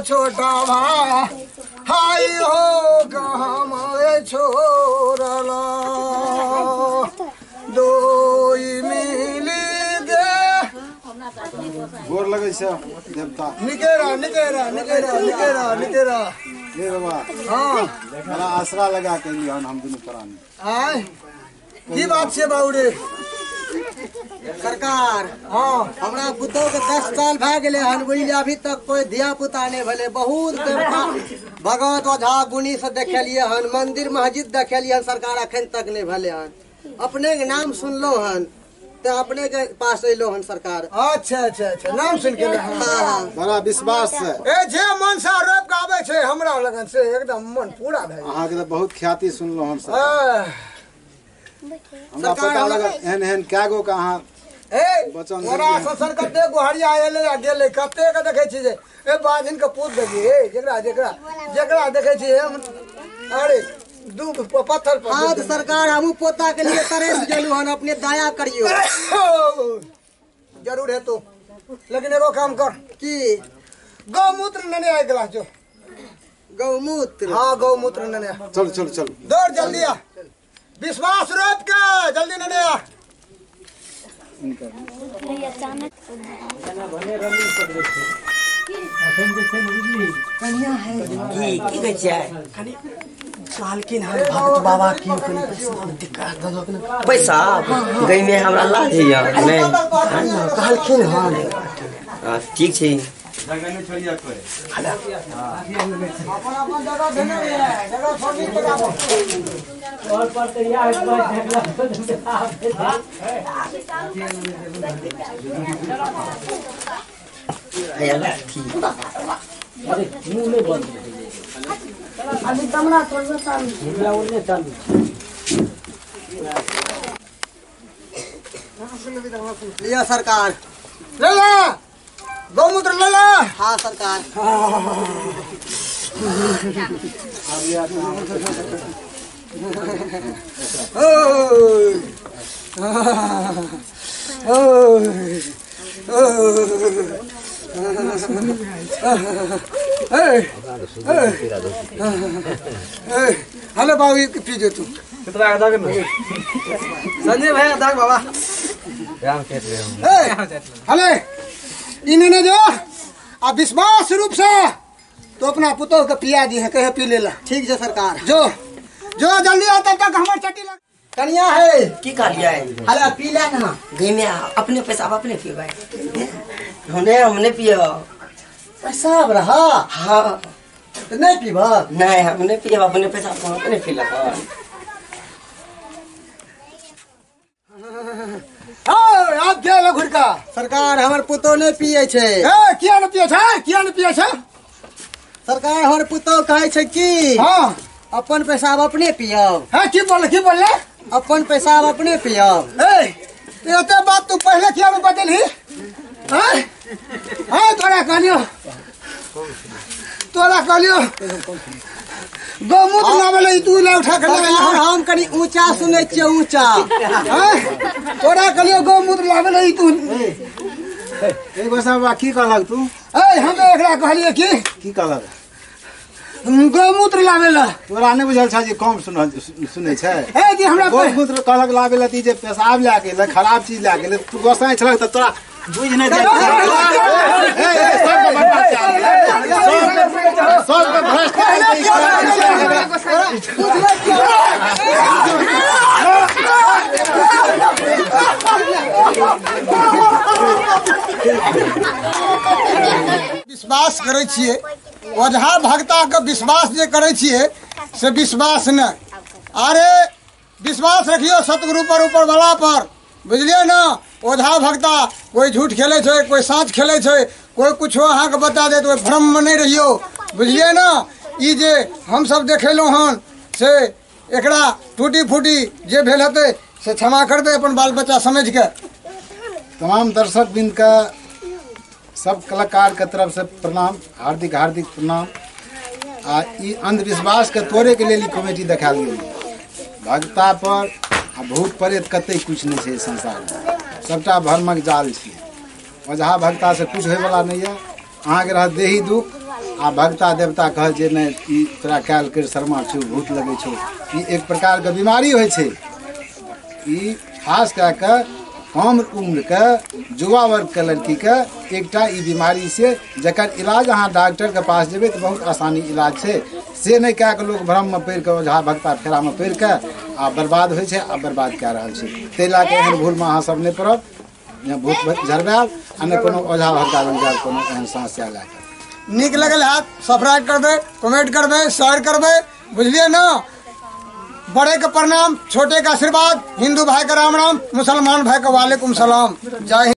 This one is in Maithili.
छोटा भाई हो कहाँ छोड़ला दोई मिली गे। गोर लगै छै देवता। निकेरा निकेरा निकेरा निकेरा निकेरा। हे बाबा हाँ बड़ा आसरा लगा के एलियै हन हम दुनू प्राणी। आय की बात छै बाबू रे? सरकार हाँ हमरा पुतोह के 10 साल भए गेलै हन, बुझलियै अभी तक कोई धिया पुता नहि भेलै। बहुत भगवत ओझा गुनी से देखेलियै हन, मंदिर मस्जिद देखेलियै हन, सरकार अखन तक नहि भेलै हन। अपने के नाम सुनलो हन तऽ अपने के पास एलो हन सरकार। अच्छा अच्छा अच्छा, नाम सुन के। हाँ बड़ा विश्वास से ए जे मन से रोप के आबै छै हमरा लगन से एकदम मन पूरा भए गेल। अहाँके तऽ बहुत ख्याति सुनलो हन सरकार। हमरा पता लगल एहन एहन कए गो के अहाँ ए बचन तोरा ससन कते गोहरिया एलै आ गेलै, कते के देखै छी जे ए बाजिन के पूत देखी ए जेकरा जेकरा जेकरा देखै छी हम अरे दू पत्थर पर। हाँ तो सरकार हमू पोता के लिए तरस गेलू हन, अपने दया करियो। जरूर है तो, लेकिन एगो काम कर की गौमूत्र नने आइ गिलास जो। गौमूत्र? हाँ गौमूत्र नने। चल चल चल दौड़ जल्दी आ, विश्वास रोप के जल्दी नने आ। की कहै छियै? कहलखिन हन भक्त बाबा की कनी पैसा दिक्कत दऽ ने। पैसा गई में हमरा लाज होइए नहि कहलखिन हन। ठीक छै। लिया सरकार ले ला गौमूत्र ले ला। हाँ सरकार। हेलो बाबू पी जो तू संजय भैया दाग बाबा। हेलो इन्हें जो आ विश्वास रूप से तो अपना पुतोह के पिया दी है, कहे पी लेला। ठीक है सरकार। जो जो जल्दी आता तक हमार चटी लग। कनिया है की कहलियै? हला पी ले ना गई में अपने पैसा अपने पीबै, हमने हमने पियो पैसा अब रहा। हाँ तो नहीं पीबा? नहीं हमने पियब, अपने पैसा अपने पी लेब। आप क्या घुरका? सरकार हमर पुतोह नहीं पिए छै। ए किया नहीं पिए छै? किया नहीं पिए छै? सरकार हमर पुतोह कहै छै कि हाँ अपन पैसा अपने पियब। हाँ की बोले की बोले? अपन पैसा अपने पियब। ए एते बात तू पहले किया नहीं बतेलही? हाँ हाँ तोरा कहलियो, तोरा कहलियो गौमूत्र लाबै तू ला उठा के ले। हम कनी ऊंचा सुनै छियै ऊंचा। हाँ तोरा कहलियो गौमूत्र लाबै तू। ए गोसाई बाबा की कहलक तू? ए हम एकरा कहलियै की कहलक? गौमूत्र लाबै ला। तोरा नहि बुझल छ जे कम सुनै छै? ए जी हमरा गौमूत्र कहलक लाबै ला, जे पेशाब लए गेलै खराब चीज लए गेलै, तू गोसाई छलक तऽ तोरा बुझ नहि जाइ। सबके भ्रष्ट विश्वास करै छियै ओझा भक्ता के विश्वास जे करै छियै से विश्वास नहि। अरे विश्वास रखियो सतगुरु पर, ऊपर वाला पर, बुझलियै ने। ओझा भक्ता कोई झूठ खेलै छै, कोई साँच खेलै छै, कोई कुछो अहाँके बता देत, ओहि भ्रममे नहि रहियौ, बुझलियै ने। ई जे हमसब देखेलहुँ हन से एकरा टूटी फूटी जे भेल हेतै से क्षमा करबै अपन बाल बच्चा समझिके। तमाम दर्शक बिंद का सब कलाकार के तरफ से प्रणाम, हार्दिक हार्दिक प्रणाम। आ ई अंधविश्वास के तोड़े के लेल कॉमेडी देखायल गेल। भक्ता पर आ भूत प्रेत कतई कुछ नहीं है संसार में, सबटा भ्रमक जाल छै। ओझा भक्ता से कुछ होयवला नहीं है। अहाँके रहत देही दुख, आ भगता देवता कह जे नहि ई तोरा काल्हि कर शर्मा छौ, भूत लगै छौ। ई एक प्रकारके बीमारी होइ छै। ई खास कए कऽ कम उम्रके युवा वर्गके लड़कीके एकटा ई बीमारी छै, जकर इलाज अहाँ डॉक्टरके पास जेबै तऽ बहुत आसानी इलाज छै। से नहि कए कऽ लोक भ्रममे पड़ि कऽ ओझा भगता फेरामे पड़ि कऽ आ बर्बाद होइ छै आ बर्बाद कए रहल छै। ताहि लए कऽ एहन भूलमे अहाँ सब नहि पड़ब, ने भूत झरबायब आ नहि कोनो ओझा भगता लग जायब कोनो एहन समस्या लए कऽ। नीक लगल हैत सब्सक्राइब करबै, कमेंट करबै, शेयर करबै, बुझलियै ने। बड़े के प्रणाम, छोटे का आशीर्वाद, हिंदू भाई का राम राम, मुसलमान भाई का वालेकुम सलाम। जय हिंद।